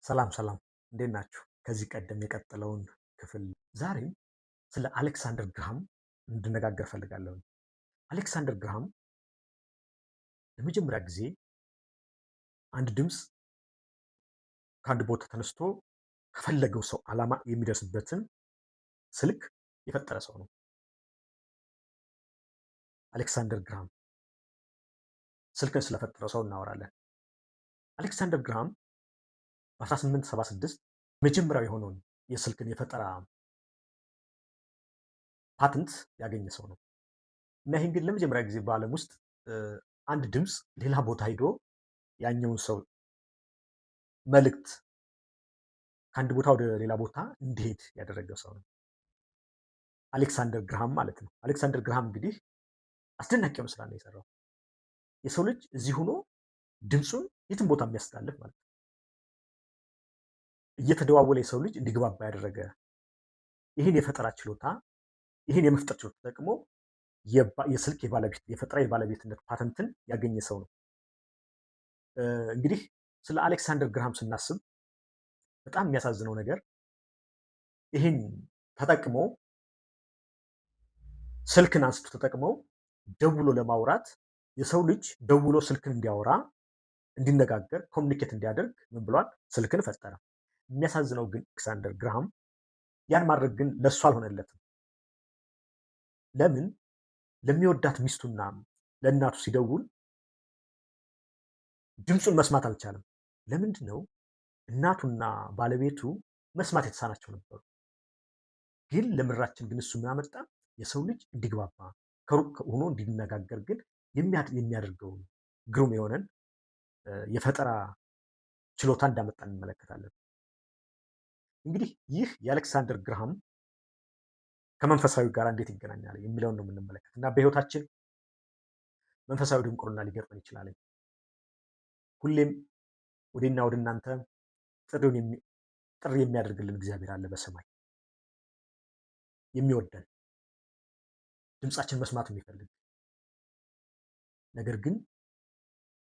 ሰላም ሰላም፣ እንዴት ናችሁ? ከዚህ ቀደም የቀጠለውን ክፍል ዛሬም ስለ አሌክሳንደር ግርሃም እንድነጋገር ፈልጋለሁ። አሌክሳንደር ግርሃም ለመጀመሪያ ጊዜ አንድ ድምፅ ከአንድ ቦታ ተነስቶ ከፈለገው ሰው ዓላማ የሚደርስበትን ስልክ የፈጠረ ሰው ነው። አሌክሳንደር ግርሃም ስልክን ስለፈጠረ ሰው እናወራለን። አሌክሳንደር ግርሃም በ1876 መጀመሪያው የሆነውን የስልክን የፈጠራ ፓተንት ያገኘ ሰው ነው። እና ይህ እንግዲህ ለመጀመሪያ ጊዜ በዓለም ውስጥ አንድ ድምፅ ሌላ ቦታ ሂዶ ያኛውን ሰው መልእክት ከአንድ ቦታ ወደ ሌላ ቦታ እንዲሄድ ያደረገ ሰው ነው። አሌክሳንደር ግርሃም ማለት ነው። አሌክሳንደር ግርሃም እንግዲህ አስደናቂ የሆነ ስራ ነው የሰራው። የሰው ልጅ እዚህ ሆኖ ድምፁን የትም ቦታ የሚያስተላልፍ ማለት ነው። እየተደዋወለ የሰው ልጅ እንዲግባባ ያደረገ ይህን የፈጠራ ችሎታ፣ ይህን የመፍጠር ችሎታ ተጠቅሞ የስልክ የባለቤት የፈጠራ የባለቤትነት ፓተንትን ያገኘ ሰው ነው። እንግዲህ ስለ አሌክሳንደር ግርሃም ስናስብ በጣም የሚያሳዝነው ነገር ይህን ተጠቅሞ፣ ስልክን አንስቶ ተጠቅመው ደውሎ ለማውራት፣ የሰው ልጅ ደውሎ ስልክን እንዲያወራ፣ እንዲነጋገር፣ communicate እንዲያደርግ ምን ብሏል? ስልክን ፈጠረ። የሚያሳዝነው ግን አሌክሳንደር ግርሃም ያን ማድረግ ግን ለእሱ አልሆነለትም። ለምን? ለሚወዳት ሚስቱና ለእናቱ ሲደውል ድምፁን መስማት አልቻለም። ለምንድን ነው? እናቱና ባለቤቱ መስማት የተሳናቸው ነበሩ። ግን ለምድራችን ግን እሱ ምን አመጣ? የሰው ልጅ እንዲግባባ፣ ከሩቅ ሆኖ እንዲነጋገር ግን የሚያደርገውን ግሩም የሆነን የፈጠራ ችሎታ እንዳመጣ እንመለከታለን። እንግዲህ ይህ የአሌክሳንደር ግርሃም ከመንፈሳዊ ጋር እንዴት ይገናኛል የሚለውን ነው የምንመለከት። እና በህይወታችን መንፈሳዊ ድንቁርና ሊገጥመን ይችላል። ሁሌም ወደና ወደ እናንተ ጥሪ የሚያደርግልን እግዚአብሔር አለ በሰማይ የሚወደን፣ ድምፃችን መስማት የሚፈልግ፣ ነገር ግን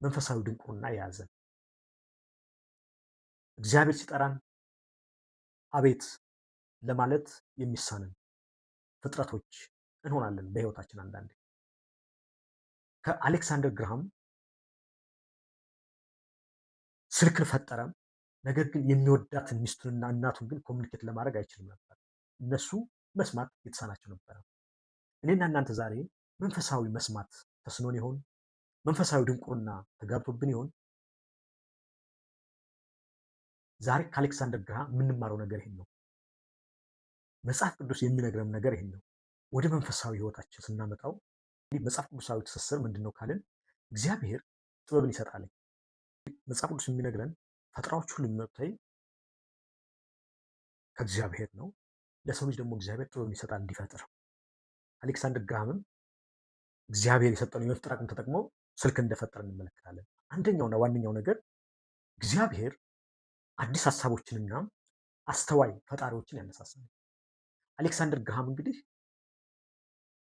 መንፈሳዊ ድንቁርና የያዘን፣ እግዚአብሔር ሲጠራን አቤት ለማለት የሚሳንን ፍጥረቶች እንሆናለን በህይወታችን አንዳንዴ። ከአሌክሳንደር ግርሃም ስልክን ፈጠረ። ነገር ግን የሚወዳትን ሚስቱንና እናቱን ግን communicate ለማድረግ አይችልም ነበር። እነሱ መስማት የተሳናቸው ነበረ። እኔና እናንተ ዛሬ መንፈሳዊ መስማት ተስኖን ይሆን? መንፈሳዊ ድንቁርና ተጋብቶብን ይሆን? ዛሬ ከአሌክሳንደር ግርሃም የምንማረው ነገር ይሄን ነው። መጽሐፍ ቅዱስ የሚነግረን ነገር ይሄን ነው። ወደ መንፈሳዊ ህይወታችን ስናመጣው መጽሐፍ ቅዱሳዊ ትስስር ምንድን ነው ካልን እግዚአብሔር ጥበብን ይሰጣል። መጽሐፍ ቅዱስ የሚነግረን ፈጠራዎች ሁሉ የሚመጡት ከእግዚአብሔር ነው። ለሰው ልጅ ደግሞ እግዚአብሔር ጥበብን ይሰጣል እንዲፈጥር። አሌክሳንደር ግርሃምም እግዚአብሔር የሰጠውን የመፍጠር አቅም ተጠቅሞ ስልክ እንደፈጠረ እንመለከታለን። አንደኛውና ዋነኛው ነገር እግዚአብሔር አዲስ ሀሳቦችንና አስተዋይ ፈጣሪዎችን ያነሳሳል። አሌክሳንደር ግርሃም እንግዲህ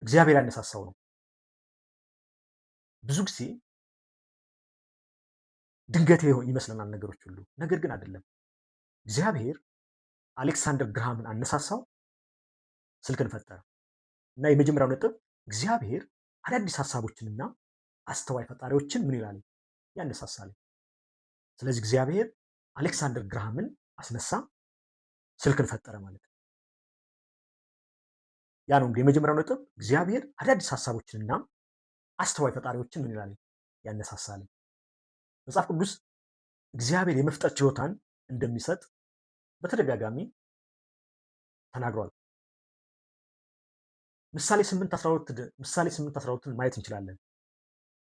እግዚአብሔር ያነሳሳው ነው። ብዙ ጊዜ ድንገቴ ይመስለናል ነገሮች ሁሉ፣ ነገር ግን አይደለም። እግዚአብሔር አሌክሳንደር ግርሃምን አነሳሳው፣ ስልክን ፈጠረ። እና የመጀመሪያው ነጥብ እግዚአብሔር አዳዲስ ሀሳቦችንና አስተዋይ ፈጣሪዎችን ምን ይላል? ያነሳሳል። ስለዚህ እግዚአብሔር አሌክሳንደር ግርሃምን አስነሳ፣ ስልክን ፈጠረ ማለት ነው። ያ ነው እንግዲህ የመጀመሪያው ነጥብ። እግዚአብሔር አዳዲስ ሀሳቦችንና አስተዋይ ፈጣሪዎችን ምን ይላል? ያነሳሳል። መጽሐፍ ቅዱስ እግዚአብሔር የመፍጠር ችሎታን እንደሚሰጥ በተደጋጋሚ ተናግሯል። ምሳሌ 8:12፣ ምሳሌ 8:12ን ማየት እንችላለን።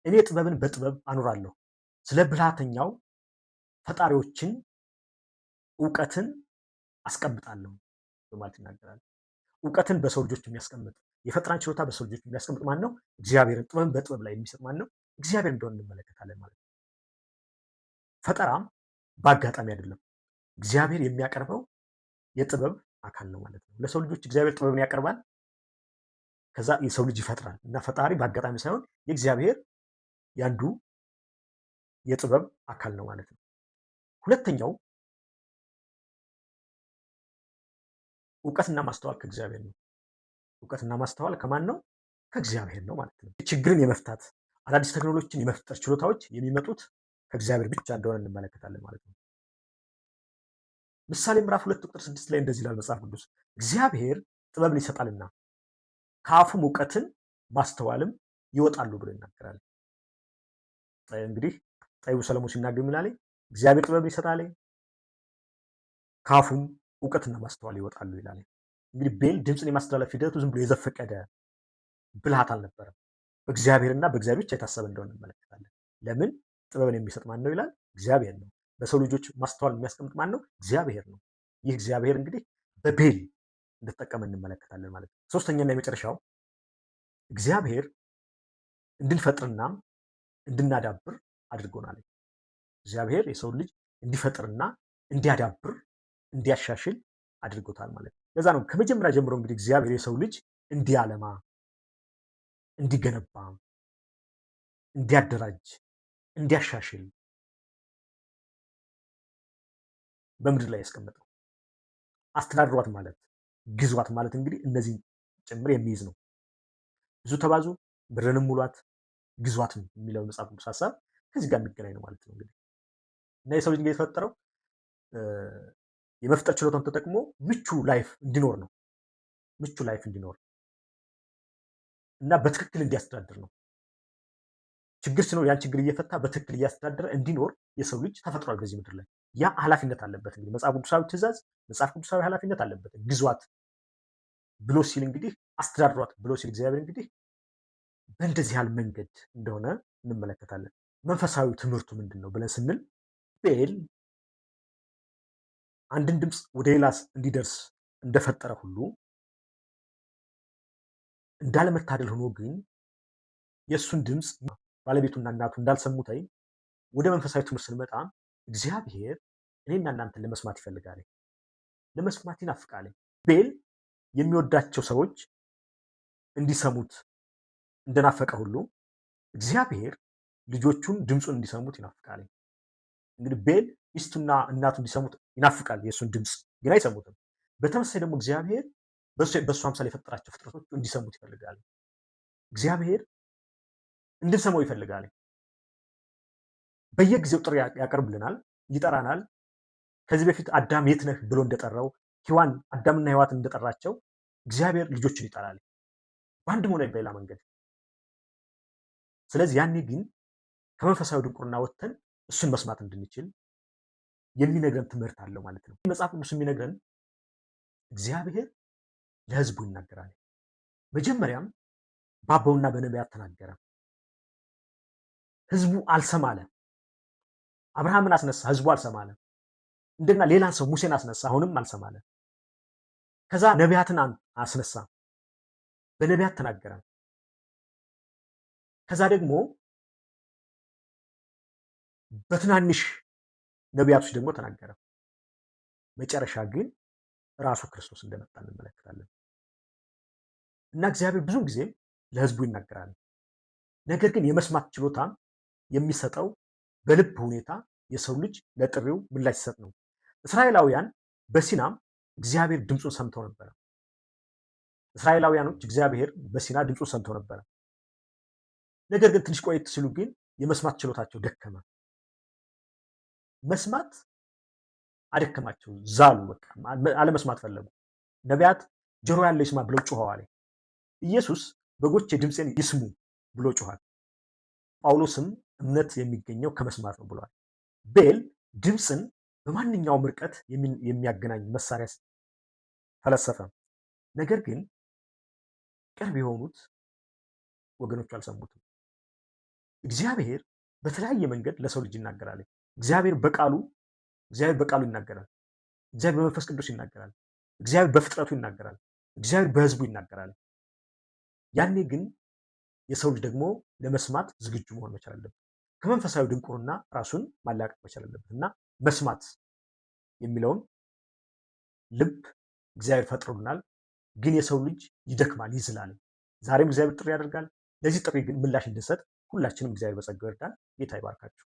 እኔ ጥበብን በጥበብ አኖራለሁ፣ ስለ ብልሃተኛው ፈጣሪዎችን እውቀትን አስቀምጣለሁ በማለት ይናገራል። እውቀትን በሰው ልጆች የሚያስቀምጥ፣ የፈጠራን ችሎታ በሰው ልጆች የሚያስቀምጥ ማን ነው? እግዚአብሔርን። ጥበብን በጥበብ ላይ የሚሰጥ ማን ነው? እግዚአብሔር እንደሆነ እንመለከታለን ማለት ነው። ፈጠራም በአጋጣሚ አይደለም። እግዚአብሔር የሚያቀርበው የጥበብ አካል ነው ማለት ነው። ለሰው ልጆች እግዚአብሔር ጥበብን ያቀርባል። ከዛ የሰው ልጅ ይፈጥራል። እና ፈጣሪ በአጋጣሚ ሳይሆን የእግዚአብሔር ያንዱ የጥበብ አካል ነው ማለት ነው። ሁለተኛው እውቀትና ማስተዋል ከእግዚአብሔር ነው። እውቀትና ማስተዋል ከማን ነው? ከእግዚአብሔር ነው ማለት ነው። ችግርን የመፍታት፣ አዳዲስ ቴክኖሎጂን የመፍጠር ችሎታዎች የሚመጡት ከእግዚአብሔር ብቻ እንደሆነ እንመለከታለን ማለት ነው። ምሳሌ ምዕራፍ 2 ቁጥር 6 ላይ እንደዚህ ይላል መጽሐፍ ቅዱስ፣ እግዚአብሔር ጥበብን ይሰጣልና ከአፉም እውቀትን ማስተዋልም ይወጣሉ ብሎ ይናገራል። እንግዲህ ጠቢቡ ሰለሞን ሲናገር ምን አለ? እግዚአብሔር ጥበብን ይሰጣል፣ ከአፉም እውቀትና ማስተዋል ይወጣሉ ይላል። እንግዲህ bell ድምፅን የማስተላለፍ ሂደቱ ዝም ብሎ የዘፈቀደ ብልሃት አልነበረም። በእግዚአብሔርና በእግዚአብሔር ብቻ የታሰበ እንደሆነ እንመለከታለን። ለምን? ጥበብን የሚሰጥ ማን ነው ይላል? እግዚአብሔር ነው። በሰው ልጆች ማስተዋል የሚያስቀምጥ ማን ነው? እግዚአብሔር ነው። ይህ እግዚአብሔር እንግዲህ በ bell እንደተጠቀመ እንመለከታለን ማለት ነው። ሶስተኛና የመጨረሻው እግዚአብሔር እንድንፈጥርና እንድናዳብር አድርጎናል። እግዚአብሔር የሰው ልጅ እንዲፈጥርና እንዲያዳብር፣ እንዲያሻሽል አድርጎታል ማለት ነው። ለዛ ነው ከመጀመሪያ ጀምሮ እንግዲህ እግዚአብሔር የሰው ልጅ እንዲያለማ፣ እንዲገነባ፣ እንዲያደራጅ፣ እንዲያሻሽል በምድር ላይ ያስቀመጠው። አስተዳድሯት ማለት፣ ግዟት ማለት እንግዲህ እነዚህን ጭምር የሚይዝ ነው። ብዙ ተባዙ፣ ምድርንም ሙሏት፣ ግዟትም የሚለው መጽሐፍ ቅዱስ ሀሳብ ከዚህ ጋር የሚገናኝ ነው ማለት ነው። እንግዲህ እና የሰው ልጅ እንግዲህ የተፈጠረው የመፍጠር ችሎታውን ተጠቅሞ ምቹ life እንዲኖር ነው። ምቹ life እንዲኖር እና በትክክል እንዲያስተዳድር ነው። ችግር ሲኖር ያን ችግር እየፈታ በትክክል እያስተዳደረ እንዲኖር የሰው ልጅ ተፈጥሯል በዚህ ምድር ላይ። ያ ኃላፊነት አለበት። እንግዲህ መጽሐፍ ቅዱሳዊ ትእዛዝ፣ መጽሐፍ ቅዱሳዊ ኃላፊነት አለበት። ግዟት ብሎ ሲል እንግዲህ፣ አስተዳድሯት ብሎ ሲል እግዚአብሔር እንግዲህ በእንደዚህ ያህል መንገድ እንደሆነ እንመለከታለን። መንፈሳዊ ትምህርቱ ምንድን ነው ብለን ስንል bell አንድን ድምፅ ወደ ሌላ እንዲደርስ እንደፈጠረ ሁሉ እንዳለመታደል ሆኖ ግን የእሱን ድምፅ ባለቤቱና እናቱ እንዳልሰሙት ወደ መንፈሳዊ ትምህርት ስንመጣ እግዚአብሔር እኔና እናንተን ለመስማት ይፈልጋል፣ ለመስማት ይናፍቃል። bell የሚወዳቸው ሰዎች እንዲሰሙት እንደናፈቀ ሁሉ እግዚአብሔር ልጆቹን ድምፁን እንዲሰሙት ይናፍቃል። እንግዲህ bell ሚስቱና እናቱ እንዲሰሙት ይናፍቃል፣ የእሱን ድምፅ ግን አይሰሙትም። በተመሳሳይ ደግሞ እግዚአብሔር በእሱ አምሳል የፈጠራቸው ፍጥረቶች እንዲሰሙት ይፈልጋል። እግዚአብሔር እንድንሰማው ይፈልጋል። በየጊዜው ጥሪ ያቀርብልናል፣ ይጠራናል። ከዚህ በፊት አዳም የት ነህ ብሎ እንደጠራው፣ ሔዋን አዳምና ሔዋትን እንደጠራቸው እግዚአብሔር ልጆችን ይጠራል በአንድም ሆነ በሌላ መንገድ። ስለዚህ ያኔ ግን ከመንፈሳዊ ድንቁርና ወጥተን እሱን መስማት እንድንችል የሚነግረን ትምህርት አለው ማለት ነው። መጽሐፍ ቅዱስ የሚነግረን እግዚአብሔር ለሕዝቡ ይናገራል። መጀመሪያም በአበውና በነቢያት ተናገረ። ሕዝቡ አልሰማ አለ። አብርሃምን አስነሳ፣ ሕዝቡ አልሰማ አለ። እንደገና ሌላን ሰው ሙሴን አስነሳ፣ አሁንም አልሰማ አለ። ከዛ ነቢያትን አስነሳ፣ በነቢያት ተናገረ። ከዛ ደግሞ በትናንሽ ነቢያቶች ደግሞ ተናገረ። መጨረሻ ግን ራሱ ክርስቶስ እንደመጣ እንመለከታለን። እና እግዚአብሔር ብዙ ጊዜ ለሕዝቡ ይናገራል። ነገር ግን የመስማት ችሎታ የሚሰጠው በልብ ሁኔታ የሰው ልጅ ለጥሪው ምላሽ ሲሰጥ ነው። እስራኤላውያን በሲናም እግዚአብሔር ድምፁን ሰምተው ነበረ። እስራኤላውያኖች እግዚአብሔር በሲና ድምፁን ሰምተው ነበረ። ነገር ግን ትንሽ ቆየት ሲሉ ግን የመስማት ችሎታቸው ደከመ። መስማት አደከማቸው፣ ዛሉ። በቃ አለመስማት ፈለጉ። ነቢያት ጆሮ ያለው ይስማ ብለው ጮኸዋል። ኢየሱስ በጎቼ ድምፄን ይስሙ ብሎ ጮኋል። ጳውሎስም እምነት የሚገኘው ከመስማት ነው ብሏል። bell ድምፅን በማንኛውም ርቀት የሚያገናኝ መሳሪያ ፈለሰፈ። ነገር ግን ቅርብ የሆኑት ወገኖቹ አልሰሙትም። እግዚአብሔር በተለያየ መንገድ ለሰው ልጅ ይናገራል። እግዚአብሔር በቃሉ ይናገራል። እግዚአብሔር በመንፈስ ቅዱስ ይናገራል። እግዚአብሔር በፍጥረቱ ይናገራል። እግዚአብሔር በሕዝቡ ይናገራል። ያኔ ግን የሰው ልጅ ደግሞ ለመስማት ዝግጁ መሆን መቻል አለበት። ከመንፈሳዊ ድንቁርና ራሱን ማላቀቅ መቻል አለበት እና መስማት የሚለውን ልብ እግዚአብሔር ፈጥሮልናል። ግን የሰው ልጅ ይደክማል፣ ይዝላል። ዛሬም እግዚአብሔር ጥሪ ያደርጋል። ለዚህ ጥሪ ግን ምላሽ እንድንሰጥ ሁላችንም እግዚአብሔር በጸጋው ይርዳን። ጌታ ይባርካችሁ።